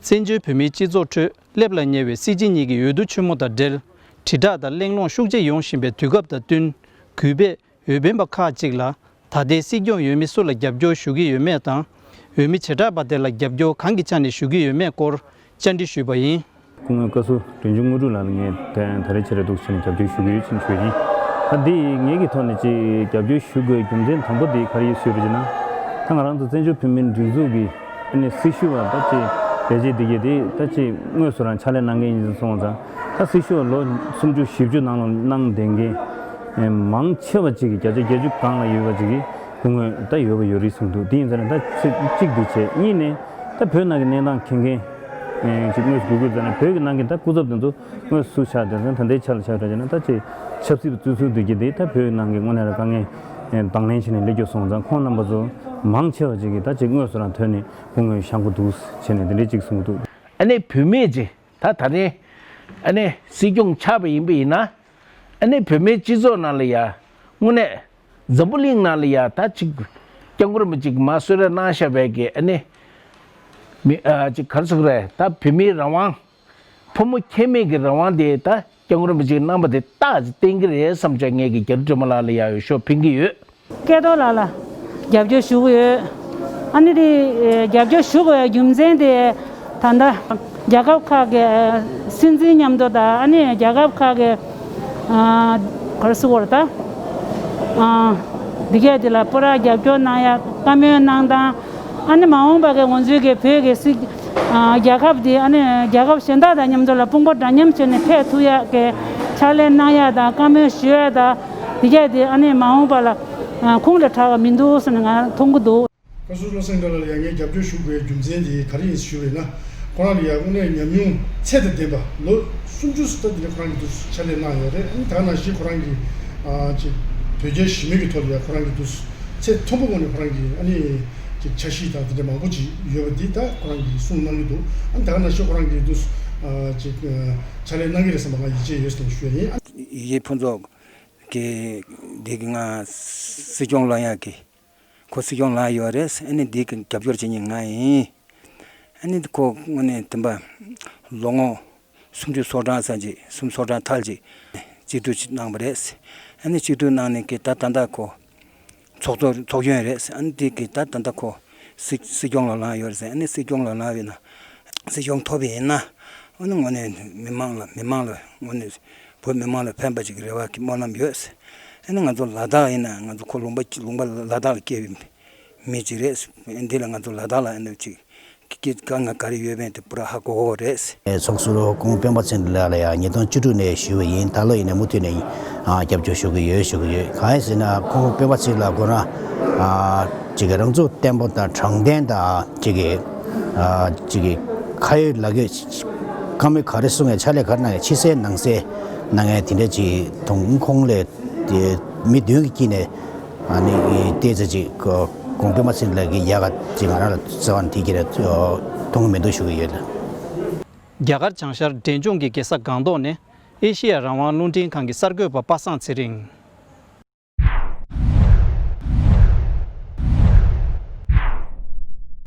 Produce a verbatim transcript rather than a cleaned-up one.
བཙན་བྱོལ་བོད་མིའི་སྤྱི་ཚོགས་ཁྲོད་སླེབས་ལ་ཉེ་བའི་སྲིད་སྤྱི་གཉིས་ཀྱི་འོས་བསྡུ་ཆེན་མོ་དང་འབྲེལ། དྲིལ་བསྒྲགས་དང་གླེང་སློང་ཤུགས་ཆེ་ཡོང་བཞིན་པའི་དུས་སྐབས་དང་བསྟུན། གུས་པས་འོས་འཕེན་པ་ཁག་ཅིག་ལ། ད་ལྟའི་སྲིད་སྐྱོང་འོས་མི་སུ་ལ་རྒྱབ་སྐྱོར་ཞུ་གི་ཡོད་མེད་དང་། འོས་མི་བྱེ་བྲག་པ་དེ་ལ་རྒྱབ་སྐྱོར་གང་གི་ཆ་ནས་ཞུ་གི་ཡོད་མེད་སྐོར་བཅར་འདྲི་ཞུས་པ་ཡིན། སྐུ་ངོ་བཀའ་ཟུར་དོན་གཅོད་དངོས་གྲུབ་ལགས་ལ་ངས་ད་ད་རེས་ཆེད་ལས་འདུག་ཟེར་ནས་རྒྱབ་སྐྱོར་ཞུ་གི་ཡོད་ཅེས་ཞུས་ཡིན། ད་འདི་ངེད་ཀྱི་ཐོག་ནས་ཅིག་རྒྱབ་སྐྱོར་ཞུ་དགོས་རྒྱུ་མཚན་དང་པོ་དེ་ག་རེ་ཡིན་ཞུས་པ་ཡིན་ན། ད་ང་རང་ཚོ་བཙན་བྱོལ་བོད་མིའི་སྒྲིག་འཛུགས་ཀྱི་ཨ་ནི་སྲི་ཞུ་བ་ད་ཅིག་ལས་བྱེད་འདི་གས་དེ་ད་ཅིག་དངོས་སུ་རང་ཕྱག་ལས་གནང་མཁན་ཡིན་སོང་ཙང་། ད་སྲི་ཞུ་བ་ལོ་སུམ་ཅུ་བཞི་བཅུ་ནང་ལ་གནང་བསྡད་མཁན་མང་ཆེ་བ་ཅིག་གིས་བརྒྱ་ཆ་བརྒྱད་ཅུ་སྒང་ལ་ཡོད་པ་ཅིག་གིས་སྐུ་ངོ་ད་ཡོད་པ་ཡོད་རེད་གསུངས་འདུག་དེ་ཡིན་ཙང་ནས་ད་ཚིག་གཅིག་འདི་བྱས། གཉིས་ནས་ད་བོད་ནང་གི་གནས་སྟངས་མཁྱེན་མཁན་ཅིག་དངོས་སུ་དགོས་དགོས་ཙང་ནས། བོད་ཀྱི་ནང་གི་ད་སྐུ་ཚབ་དེ་ཚོ་དངོས་སུ་ཆགས་དེ་ཚོ་ད་ལྟའི་ཆ་ལ་ཆ་བཞག་ན། ད་ཅིག་ཆབ་སྲིད་པ་བཙུགས་ཚུལ་འདི་གི་དེ་ད་བོད་ནང་གི་དངོས་གནས་ལ་དཀའ་ངལ་དང་ལེན་བྱས་ནས་སླེབས་རྒྱུ་སོང་ཙང་། ཁོང་རྣམ་པ་ཚོ་མང་ཆེ་བ་ཅིག་གིས་ད་ཅིག་དངོས་སུ་རང་ཐོན་ནས་སྐུ་ངོ་ཤང་ཁུ་འདུག་བྱས་ནས་དེ་འདྲའི་ཅིག་གསུངས་འདུག་ཨ་ནི་བུད་མེད་ཅིག་ད་ད་རེས་ཨ་ནི་སྲིད་སྐྱོང་ཆགས་པ་ཡིན་པ་ཡིན་ན། ཨ་ནི་བོད་མིའི་སྤྱི་ཚོགས་ནང་ལ་ཡ་དངོས་གནས་འཛམ་བུ་གླིང་ནང་ལ་ཡ་ད་ཅིག་སྐྱབས་མགོན་རིན་པོ་ཆེ་གིས་མར་གསོལ་རས་གནང་བཞག་པའི་གི་ཨ་ནི་མི་ཨ་ཅིག་ག་རེ་ཟེར་དགོས་རེད། ད་བོད་མིའི་རང་དབང་། ཕོ་མོ་ཁྱད་མེད་ཀྱི་རང་དབང་དེ་ད་སྐྱབས་མགོན་རིན་པོ་ཆེས་གནང་བ་དེ་རྟགས་ཅིག་བསྟན་གྱི་རེད་བསམ་བྱས། ངས་ཀྱི་རྒྱ་རི་སྒྲོལ་མ་ལགས་ལ་ཡ་འོས་ཤོག་འཕེན་གྱི་ཡོད། སྐལ་རྡོར་ལགས་ལ་རྒྱབ་སྐྱོར་ཞུ་གི་ཡོད། ཨ་ནི་དེ་རྒྱབ་སྐྱོར་ཞུ་དགོས་པའི་རྒྱུ་མཚན་དེ། ད་ལྟ་རྒྱལ་ཁབ་ཁག་གི་སྲིད་འཛིན་མཉམ་དུ་དང་། ཨ་ནི་རྒྱལ་ཁབ་ཁག་གི་ཨ་ག་རེ་ཟེར་དགོས་རེད། ད་ཨ་འདི་གས་དེ་ལ་པུ་ར་རྒྱབ་སྐྱོར་གནང་ཡ་བཀའ་མོལ་གནང་སྟངས། ཨ་ནི་མ་འོངས་པ་གི་ང་ཚོའི་གི་བོད་ཀྱི་སྲིད་ཨ་རྒྱལ་ཁབ་འདི་ཨ་ནི་རྒྱལ་ཁབ་གཞན་དག་དང་མཉམ་དུ་ལ་དཔུང་པ་འདྲ་མཉམ་བྱས་ནས་ཕེབས་ཐུབ་ཡག་གི་ཕྱག་ལས་གནང་ཡག་དང་བཀའ་མོལ་ཞུ་ཡག་དང་། འདི་གས་དེ་ཨ་ནི་མ་འོངས་པ་ལ་ཨ་ཁུངས་ལ་གྲགས་པ་མི་འདུག་ཟེར་ནས་ང་མཐོང་གི་འདུག་བཀའ་ཟུར་བློ་སེང་ལགས་ལ་ཡང་ངས་རྒྱབ་སྐྱོར་ཞུ་དགོས་རྒྱུ་མཚན་དེ་ག་རེ་ཡིན་ཞུས་པ་ཡིན་ན། ཁོ་རང་ལ་ཡང་དངོས་གནས་ཉམས་མྱོང་ཚད་དང་ལྡན་པ། ལོ་སུམ་ཅུ་ཙམ་ད་འདི་ནས་ཁོ་རང་གིས་འདུག་ཕྱག་ལས་གནང་ཡོད་རེད། ཨ་ནི་ད་ག་ནང་བཞིན་ཁོ་རང་གིས་ཨ་ཅིག་དོལ་རྒྱལ་ཞི་མོལ་གྱི་ཐོག་ལ་ཡང་ཁོ་རང་གིས་འདུག་ཚད་མཐོན་པོ་ངང་ནས་ཁོ་རང་གིས་ཨ་ནི་ཅིག་འཆར་གཞི་དང་དེ་འདྲ་མང་པོ་ཅིག་ཡོད་པ་འདི་ད་ཁོ་རང་གིས་གསུངས་གནང་གི་འདུག་ཨ་ནི་ད་ག་ནང་བཞིན་ཁོ་རང་གིས་འདུག་ཨ་ཅིག་ཨ་ཕྱག་ལས་གནང་གི་རེད་བསམ་པ་ང་ཡིད་ཆེས་ཡོད་ཟེར་ནས་ཞུ་ཡ་ཡིན། ཡེ་ཕུན་ཚོགས་ཀྱིས་འདི་གི་ང་སྲིད་སྐྱོང་ལངས་ཡག་གི། ཁོ་སྲིད་སྐྱོང་ལངས་ཡོད་རེད། ཨ་ནི་འདི་གི་རྒྱབ་སྐྱོར་བྱེད་མཁན་ང་ཡིན། ཨ་ནི་ཁོ་དངོས་གནས་བདེན་པ་ལོ་ངོ་སུམ་ཅུ་སོ་གྲངས་ཙམ་ཅིག་སུམ་སོ་གྲངས་ཐལ་ཅིག་སྤྱི་འཐུས་ཅིག་གནང་བ་རེད། ཨ་ནི་སྤྱི་འཐུས་གནང་ནས་ཀྱི་ད་ད་ལྟ་ཁོ་ཚོགས་གཙོ་ཚོགས་གཞོན་རེད། ཨ་ནི་འདི་གི་ད་ད་ལྟ་ཁོ་སྲིད་སྲིད་སྐྱོང་ལ་ལངས་ཡོད་རེད། ཨ་ནི་སྲིད་སྐྱོང་ལ་ལངས་ཡོད་ན། སྲིད་སྐྱོང་ཐོབ་པ་ཡིན་ན། ཨ་ནི་དངོས་གནས་མི་མང་ལ་མི་མང་ལ་དངོས་གནས་བོད་མི་མང་ལ་ཕན་པ་ཅིག་རེ་བ་གི་སྨོན་ལམ་ཡོད། ཨ་ནི་ང་ཚོ་ལ་དྭགས་ཡིན་ན། ང་ཚོ་ཁོ་ལུང་པ་ལུང་པ་ལ་དྭགས་ལ་སྐྱེས་པའི་མི་ཅིག་རེད། འདི་ལ་ང་ཚོ་ལ་དྭགས་ལ་ཨ་ནི་ཅིག་གི་དཀའ་ངལ་ག་རེ་ཡོད་མེད་དེ་པུ་ར་ཧ་གོ་གོ་རེད། ཚོགས་ཟུར་སྐུ་ངོ་སྤེན་པ་ཚེ་རིང་ལགས་ལ་ཡང་ཉིས་སྟོང་བཅུ་དྲུག་ནས་ཞུས་པ་ཡིན། ད་ལོ་ཡིན་ན་མུ་མཐུད་ནས་ཨ་རྒྱབ་སྐྱོར་ཞུ་གི་ཡོད་ཞུ་གི་ཡོད། གང་ཡིན་ཟེར་ན་སྐུ་ངོ་སྤེན་པ་ཚེ་རིང་ལགས་ཁོ་རང་ཨ་ཅིག་གི་རང་ཚུགས་བརྟན་པོ་དང་དྲང་བདེན་དང་ཅིག་གི་ཨ་ཅིག་གི་ཁ་ཡོད་ལག་ཡོད། བཀའ་མོལ་ག་རེ་གསུང་ཡ། ཕྱག་ལས་ག་རེ་གནང་ཡ། ཕྱི་གསལ་ནང་གསལ་གནང་ཡ་དེ་འདྲ་ཅིག་མཐོང་། ཁོང་ལས་དེ་མི་བདུན་གྱི་དཀྱིལ་ནས་ཨ་ནི་ཏོག་ཙམ་ཅིག་སྐུ་ངོ་སྤེན་པ་ཚེ་རིང་ལགས་ཀྱི་ཡག་ག་ཅིག་ང་རང་ལ་རྩ་བ་ནས་དེ་གི་རེད་མཐོང་གི་མི་འདུག་ཞུ་གི་ཡོད། རྒྱ་གར་བྱང་ཤར་འབྲས་ལྗོངས་ཀྱི་རྒྱལ་ས་སྒང་ཏོག་ནས་ཨེ་ཤེ་ཡ་རང་དབང་རླུང་འཕྲིན་ཁང་གི་གསར་འགོད་པ་པ་སངས་ཚེ་རིང་།